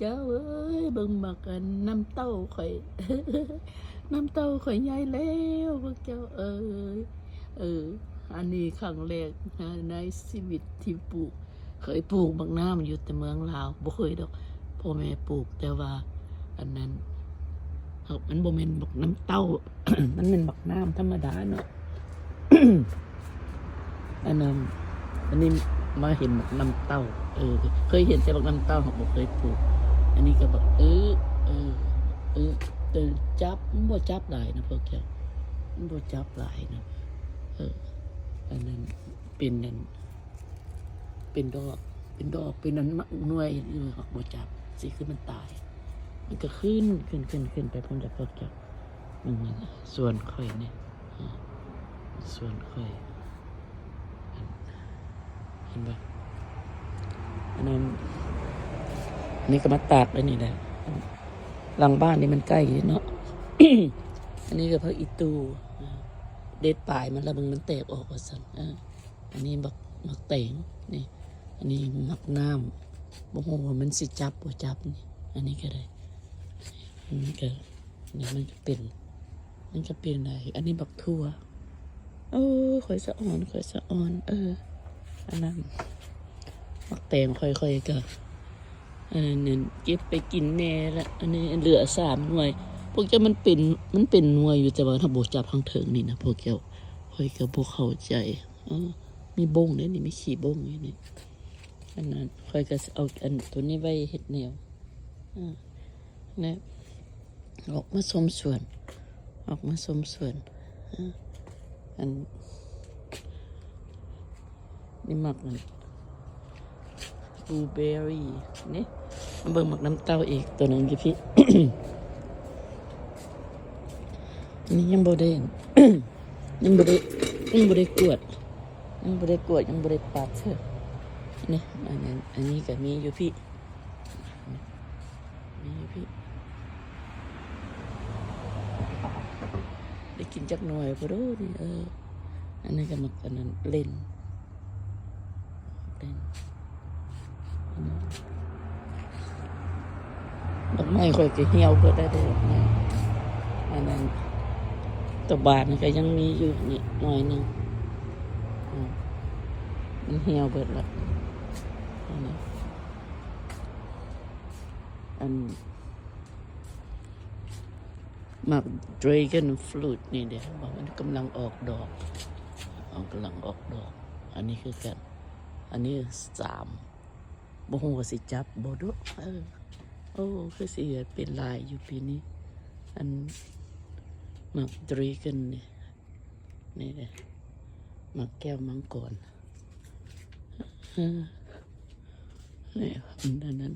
ເຈົ້າເອີຍ ເບິ່ງໝາກອັນນ້ຳເຕົ້າຂ້ອຍ ນ້ຳເຕົ້າຂ້ອຍໃຫຍ່ແລ້ວ ພວກເຈົ້າເອີຍ. ເອີ ອັນນີ້ຄັ້ງແລກໃນຊີວິດທີ່ປູກ ເຄີຍປູກໝາກນ້ຳຢູ່ແຕ່ເມືອງລາວ ບໍ່ເຄີຍດອກ ພໍ່ແມ່ປູກ ແຕ່ວ່າອັນນັ້ນ ມັນບໍ່ແມ່ນບັກນ້ຳເຕົ້າ ມັນແມ່ນບັກນ້ຳທຳມະດາເນາະ. ອັນນັ້ນ ອັນນີ້ມາເຫັນບັກນ້ຳເຕົ້າ ເອີ ເຄີຍເຫັນແຕ່ບັກນ້ຳເຕົ້າ ເຮົາບໍ່ເຄີຍປູກ. ອັນນີ້ກໍບັກ ເອີ ເອີ ເອີ ແຕ່ຈັບ ມັນບໍ່ຈັບຫຼາຍນະພວກເຈົ້າ ມັນບໍ່ຈັບຫຼາຍນະ. ເອີ ອັນນັ້ນເປັນນັ້ນ ເປັນດອກ ເປັນດອກ ເປັນອັນ ໜ່ວຍຢູ່ ເຮົາບໍ່ຈັບ ຊິຄືມັນຕາຍ ມັນກໍຂຶ້ນ ຂຶ້ນ ຂຶ້ນ ຂຶ້ນໄປພຸ້ນລະພວກເຈົ້າ. ອືມ ສວນຂ້ອຍນີ້ ອືມ ສວນຂ້ອຍ ເຫັນບໍ່? ອັນນັ້ນ ອັນນີ້ກໍມາຕາກໄວ້ນີ້ແຫຼະ ຫຼັງບ້ານນີ້ມັນໃກ້ເນາະ. ອັນນີ້ກໍຜັກອີ່ຕູ່ ເດັດປາຍມັນລະເບິ່ງ ມັນແຕກອອກວ່າຊັ້ນ. ເອີ ອັນນີ້ບັກ ໝາກແຕງນີ້ ອັນນີ້ໝາກນ້ຳ ບໍ່ຮູ້ວ່າມັນຊິຈັບບໍ່ຈັບນີ້. ອັນນີ້ກໍໄດ້ ອັນນີ້ກໍ ນີ້ມັນກໍເປັນ ມັນກໍເປັນໄດ້. ອັນນີ້ບັກຖົ່ວ ໂອ້ ຂ້ອຍສະອອນ ຂ້ອຍສະອອນ. ເອີ ອັນນັ້ນໝາກແຕງຂ້ອຍ ຂ້ອຍກໍ ອັນນັ້ນເກັບໄປກິນແດ່ລະ. ອັນນີ້ເຫຼືອສາມໜ່ວຍ ພວກເຈົ້າ ມັນເປັນ ມັນເປັນໜ່ວຍຢູ່ ແຕ່ວ່າເຮົາບໍ່ຈັບທາງເທິງນີ້ນະພວກເຈົ້າ ຂ້ອຍກໍບໍ່ເຂົ້າໃຈ. ເອີ ມີບົ້ງເດ້ນີ້ ມີຂີ້ບົ້ງຢູ່ນີ້. ອັນນັ້ນຂ້ອຍກໍຊິເອົາອັນໂຕນີ້ໄວ້ເຮັດແນວ ອາ ແນະ ອອກມາຊົມສວນ ອອກມາຊົມສວນ. ອາ ອັນນີ້ໝາກນັ້ນ ບລູເບີຣີນີ້ ມາເບິ່ງໝາກນ້ຳເຕົ້າອີກໂຕໜຶ່ງຢູ່ພີ້. ອັນນີ້ຍັງບໍ່ໄດ້ ຍັງບໍ່ໄດ້ ຍັງບໍ່ໄດ້ກວດ ຍັງບໍ່ໄດ້ກວດ ຍັງບໍ່ໄດ້ປາດເທື່ອ. ນີ້ ອັນນັ້ນ ອັນນີ້ກໍມີຢູ່ພີ້ ມີຢູ່ພີ້ ໄດ້ກິນຈັກໜ່ວຍບໍ່ໂດນີ້. ເອີ ອັນນີ້ກໍໝາກອັນນັ້ນ ເລັນ ເລັນ. ດອກໄມ້ຂ້ອຍກໍຫ່ຽວເບິດແລ້ວເດ້ ດອກໄມ້ ອັນນັ້ນ ຕະບານກໍຍັງມີຢູ່ນີ້ໜ່ອຍໜຶ່ງ ອາ ມັນຫ່ຽວເບິດແລ້ວ. ອັນນັ້ນ ອັນ ໝາກດຣາກອນຟຣຸດນີ້ເດ້ ເຫັນບໍ່ ມັນກຳລັງອອກດອກ ອອກ ກຳລັງອອກດອກ. ອັນນີ້ຄືກັນ ອັນນີ້ສາມ ບໍ່ຮູ້ວ່າຊິຈັບບໍ່ດຸ. ເອີ ໂອ້ ຄືຊິເປັນຫຼາຍຢູ່ປີນີ້ ອັນ ໝາກດຣາກອນນີ້ ນີ້ເດ້ ໝາກແກ້ວມັງກອນ. ເອີ ນີ້ ອັນນັ້ນ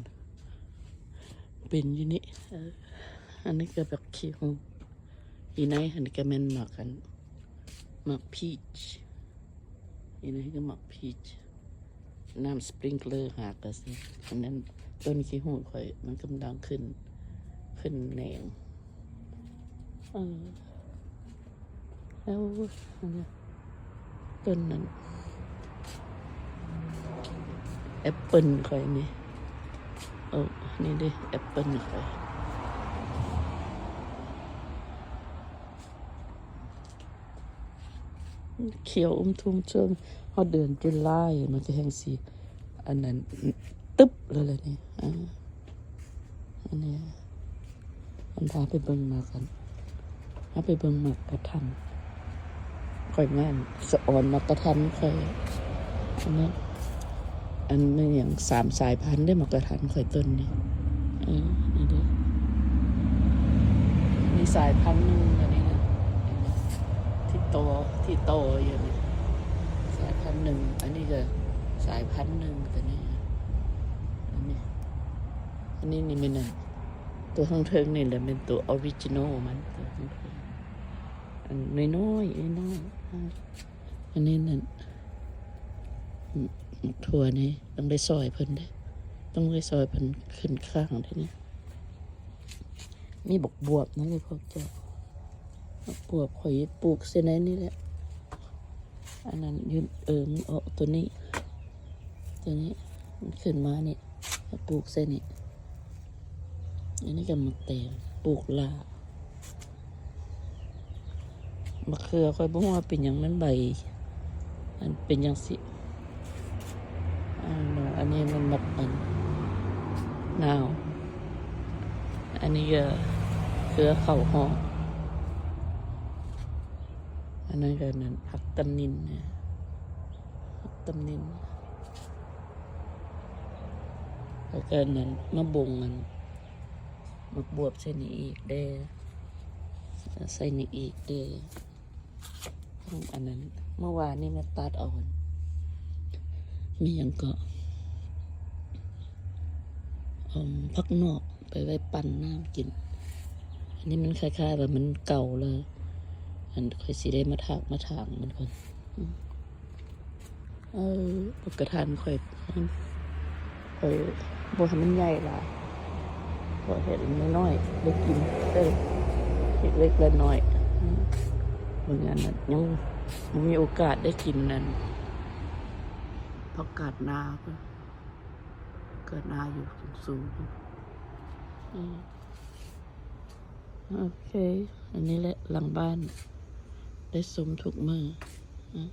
ເປັນຢູ່ນີ້. ເອີ ອັນນີ້ກໍບັກຂີ້ຫູ ຢູ່ໃນຫັ້ນກໍແມ່ນໝາກອັນ ໝາກພີຊ ຢູ່ໃນຫັ້ນກໍໝາກພີຊ. ນ້ຳສະປຣິງເກີລຫາກະຊິ ອັນນັ້ນ ຕົ້ນຂີ້ຫູຂ້ອຍມັນກຳລັງຂຶ້ນ ຂຶ້ນແໜງ. ເອີ ແລ້ວອັນນັ້ນ ຕົ້ນນັ້ນ ແອັບເປິນຂ້ອຍນີ້ ເອີ ນີ້ເດ້ ແອັບເປິນຂ້ອຍ. ຂຽວອຸ້ມທຸ່ມ ຊ່ວງຮອດເດືອນຈຸລາຍ ມັນຈະແຮ່ງຊິ ອັນນັ້ນ ຕຶບເລີຍແຫຼະນີ້. ອາ ອັນນີ້ ມັນພາໄປເບິ່ງໝາກກັນ ພາໄປເບິ່ງໝາກກະທັນ. ຂ້ອຍງາມສະອອນໝາກກະທັນຂ້ອຍ ອັນນັ້ນ ອັນແມ່ນຫຍັງ ສາມສາຍພັນເດ້ ໝາກກະທັນຂ້ອຍຕົ້ນນີ້. ເອີ ນີ້ເດ້ ມີສາຍພັນໜຶ່ງ ອັນນີ້ນະ ທີ່ໂຕ ທີ່ໂຕຢູ່ນີ້ ສາຍພັນໜຶ່ງ. ອັນນີ້ກໍສາຍພັນໜຶ່ງ ຕົວນີ້ ອັນນີ້ ອັນນີ້ນີ້ແມ່ນ ອັນ ຕົວທາງເທິງນີ້ແຫຼະແມ່ນຕົວອໍຣິຈິນໍມັນ ຕົວທາງເທິງ ອັນນ້ອຍໆ ນ້ອຍໆ. ອາ ອັນນີ້ນັ້ນ ອືມ ຖົ່ວນີ້ຕ້ອງໄດ້ຊ່ອຍເພິ່ນເດ້ ຕ້ອງໄດ້ຊ່ອຍເພິ່ນຂຶ້ນຄ້າງເດ້ນີ້. ມີບັກບວບນຳເດ້ພວກເຈົ້າ ບັກບວບຂ້ອຍປູກໃສ່ໃນນີ້ແຫຼະ. ອັນນັ້ນຢູ່ ເອີ ມັນອອກຕົວນີ້ ຕົວນີ້ ມັນຂຶ້ນມານີ້ ປູກໃສ່ນີ້ ອັນນີ້ກໍໝາກແຕງ ປູກຫຼ້າ. ໝາກເຂືອຂ້ອຍບໍ່ຮູ້ວ່າເປັນຫຍັງ ມັນໃບ ອັນເປັນຈັ່ງຊີ້. ອັນ ອັນນີ້ມັນໝາກອັນນາວ. ອັນນີ້ກໍເຄືອເຂົ້າຫອມ. ອັນນັ້ນກໍນັ້ນ ຜັກຕັນນິນນະ ຜັກຕັນນິນ. ແລ້ວກໍນັ້ນ ມາບົງອັນ ໝາກບວບໃສ່ນີ້ອີກເດີ້ ໃສ່ນີ້ອີກເດີ້. ອັນນັ້ນ ເມື່ອວານນີ້ມາຕັດເອົາ ມີຫຍັງເກາະ ເອີ່ມ ຜັກໜອກໄປໄວ້ປັ່ນນ້ຳກິນ. ອັນນີ້ມັນຄ້າຍໆວ່າມັນເກົ່າແລ້ວ ອັນຂ້ອຍຊິໄດ້ມາຖາກມາຖາງມັນກ່ອນ. ເອີ ບັກກະທັນຂ້ອຍ ຂ້ອຍບໍ່ໃຫ້ມັນໃຫຍ່ຫຼາຍ ຂໍເຮັດນ້ອຍໆ ໄດ້ກິນ ເອີ ເລັກໆ ນ້ອຍໆ. ອືມ ເບິ່ງອັນນັ້ນ ຍັງບໍ່ມີໂອກາດໄດ້ກິນນັ້ນ ຜັກກາດນາພຸ້ນ ຜັກກາດນາຢູ່ສູງໆ. ອືມ ໂອເຄ ອັນນີ້ແຫຼະຫຼັງບ້ານ ໄດ້ຊົມທຸກມື້. ອືມ